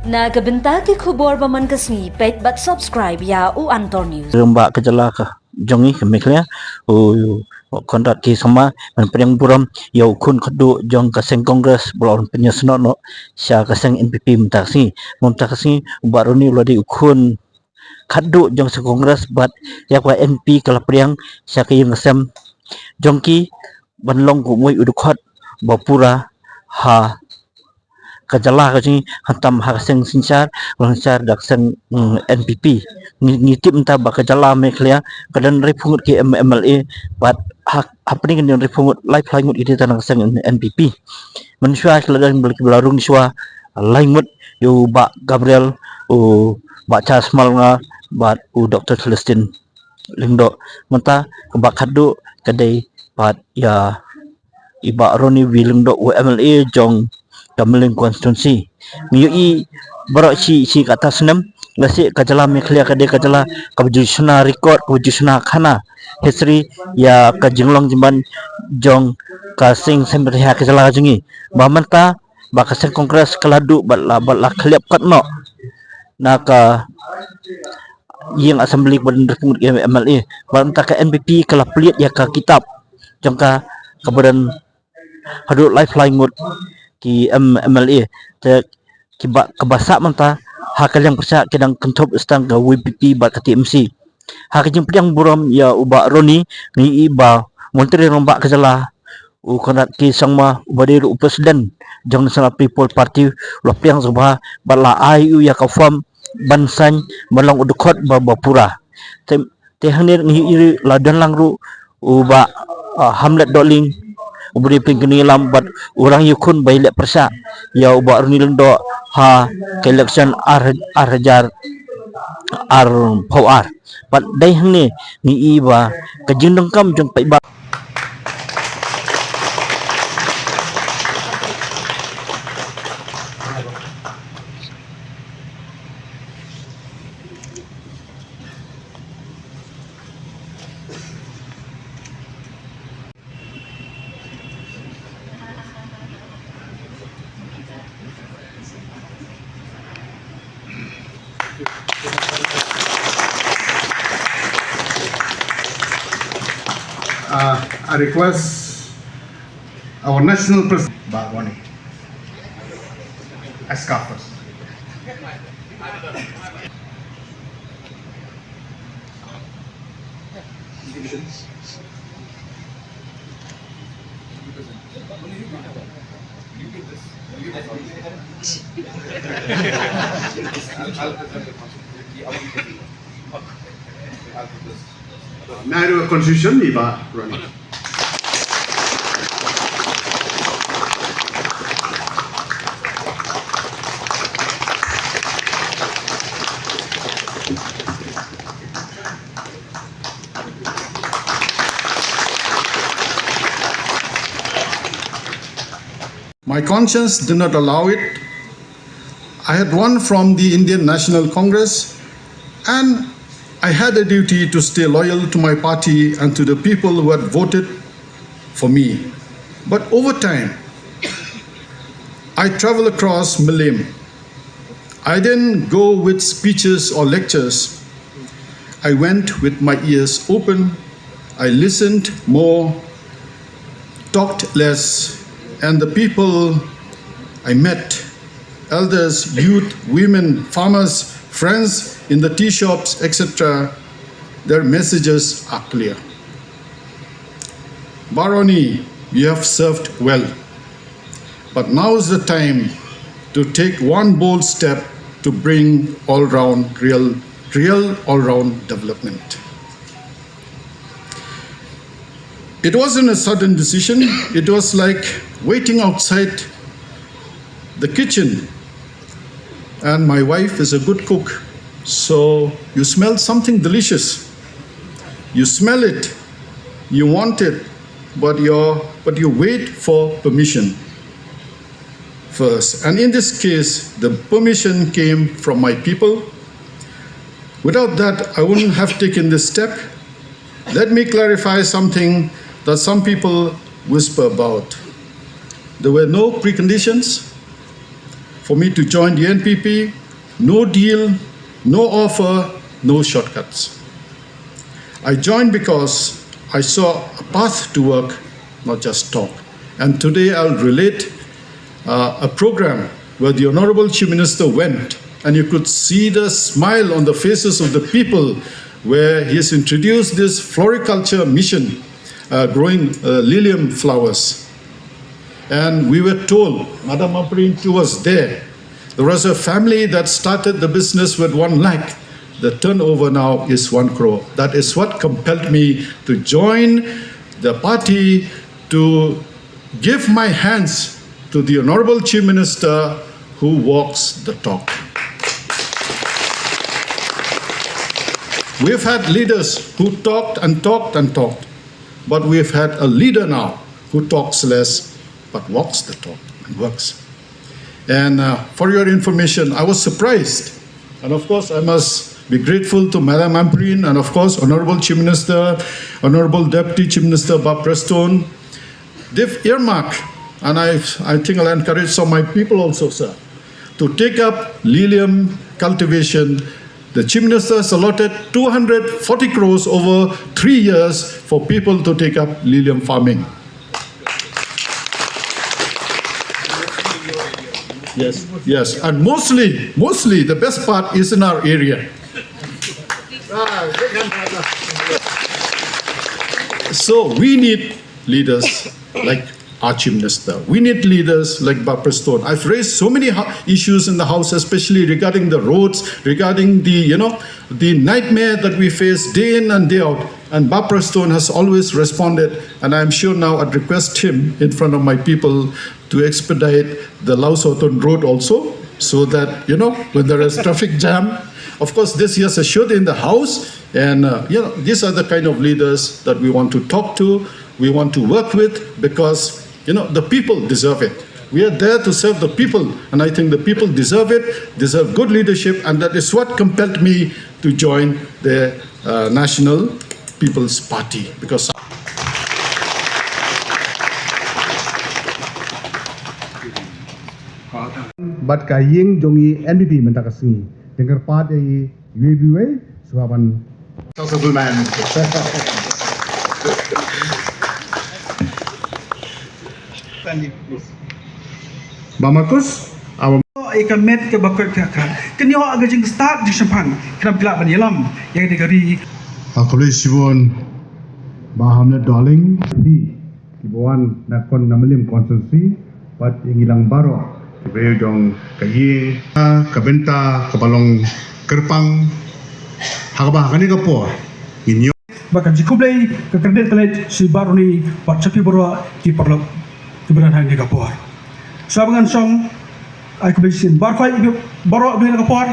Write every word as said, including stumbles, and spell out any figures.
Na ka bynta ki khubor ba man ka sngi, peit bad subscribe ïa u Antor News. Rangbah ka jylla ka jong ngi ka Meghalaya, u Conrad K Sangma, ban pdiang burom ïa u khun khadduh jong ka seng Congress ba la wan pynïasnoh noh sha ka seng N P P mynta ka sngi. Mynta ka sngi u Bah Ronnie u la dei u khun khadduh jong ka seng Congress bad ïa ka N P ka la pdiang sha ka ïing ka sem jong ki ban long kum uwei u dkhot ba pura ha ka jylla ka jong ngi, khamtam ha ka seng synshar, ka synshar da ka seng, mm, N P P. Ngi, ngi tip mynta ba ka jylla Meghalaya ka don hynriewphew ngut ki M-, M L A, bad ha, hapdeng ka don hynriewphew ngut, laiphew lai ngut ki dei tang na ka seng N P P. Mynshuwa ki la don ba la rung shuwa lai ngut, ïa u Bah Gabriel, u Bah Charles Malngar, bad u Doctor Celestine Lyngdoh. Mynta kaba khadduh ka dei pat ïa i Bah Ronnie V Lyngdoh, u M L A jong ka Mylliem constituency. Ngi ïohi baroh shi, shi kata snem, lehse ka jylla Meghalaya ka dei ka jylla kaba ju shna record, kaba ju shna khana history ïa ka jinglong jingman jong ka seng Assembly ha ka jylla ka jong ngi. Ba mynta ba ka seng Congress ka la duh bad la, bad la khlieh kot noh na ka ïing Assembly kaba don hynriewphew ngut ki M L A. Bad mynta ka N P P ka la plie ïa ka kitab jong ka kaba don haduh laiphew lai ngut ki M-, M L A. Te kiba, kaba sah mynta ha ka liang pyrshah ki dang kynthup tang ka V P P bad ka T M C. Ha ka jingpdiang burom ïa u Bah Ronnie, ngi ïohi ba Myntri Rangbah ka jylla, u Conrad K Sangma, uba dei ruh u President jong National People Party, u la pdiang sngewbha bad la ai ïa u ïa ka form ban sign ban long u dkhot ba, ba pura. Te, te hangne ngi ïohi la don lang ruh u Bah, ah, Hamlet Dohling, uba dei u pdeng kynnoh ïalam bad u rangïakhun ba ïaleh pyrshah ïa u Bah Ronnie Lyngdoh ha ka election ar, ar hajar arphew ar. Bad dei hangne ngi ïohi ba ka jingdonkam jong paidbah. Uh, I request our national president, Bah Ronnie. Ask first. Nehru Constitution ni ba run. My conscience did not allow it. I had run from the Indian National Congress, and I had a duty to stay loyal to my party and to the people who had voted for me. But over time, I traveled across Mylliem. I didn't go with speeches or lectures. I went with my ears open. I listened more, talked less, and the people I met, elders, youth, women, farmers, friends in the tea shops, et cetera, their messages are clear. Bah Ronnie, you have served well. But now is the time to take one bold step to bring all round real, real all round development. It wasn't a sudden decision, it was like waiting outside the kitchen. And my wife is a good cook, so you smell something delicious. You smell it, you want it, but, you're, but you wait for permission first. And in this case, the permission came from my people. Without that, I wouldn't have taken this step. Let me clarify something that some people whisper about. There were no preconditions. for me to join the N P P, no deal, no offer, no shortcuts. I joined because I saw a path to work, not just talk. And today I'll relate uh, a program where the Honorable Chief Minister went, and you could see the smile on the faces of the people where he has introduced this floriculture mission, uh, growing uh, lilium flowers. And we were told, Madam Ampareen too was there, there was a family that started the business with one lakh. The turnover now is one crore. That is what compelled me to join the party, to give my hands to the Honorable Chief Minister who walks the talk. We've had leaders who talked and talked and talked, but we've had a leader now who talks less but walks the talk and works. And uh, for your information, I was surprised. And of course, I must be grateful to Madam Ampareen and, of course, Honorable Chief Minister, Honorable Deputy Chief Minister Bah Prestone. They've earmarked, and I, I think I'll encourage some of my people also, sir, to take up lilium cultivation. The Chief Minister has allotted two hundred forty crores over three years for people to take up lilium farming. Yes, yes. And mostly, mostly the best part is in our area. So we need leaders like our Chief Minister. We need leaders like Bah Prestone. I've raised so many issues in the House, especially regarding the roads, regarding the, you know, the nightmare that we face day in and day out. And Bah Prestone has always responded, and I'm sure now I'd request him in front of my people to expedite the Lau Soton Road also, so that, you know, when there is traffic jam, of course, this he has assured in the House, and uh, you know, these are the kind of leaders that we want to talk to, we want to work with, because, you know, the people deserve it. We are there to serve the people, and I think the people deserve it, deserve good leadership, and that is what compelled me to join the uh, National People's Party, because bad ka ïing jong i N P P mynta ka sngi. Dang kyrpad ïa i iwei pa iwei shuwa ban. Bah Marcus, awa. Ïa ka met kaba koit ka khat. Kynnoh ka jingstad jingshemphang. Kynnoh phi lah ban ïalam ïa ka ri. Khublei shibun Bah Hamlet Dohling. Phi kiba wan na kon na Mylliem constituency bad ïa ngi lang baroh kiba ïa jong ka ïing, ka bynta kaba long kyrpang ha kaba ha kane ka por ngin ïoh. Bad ka jingkhublei ka kyrdan ka leit sha baroh ni bad sha phi baroh ki paralok kiba don ha kane ka por. Sa ba ngan shong ai khublei shisien baroh, baroh ha kane ka por.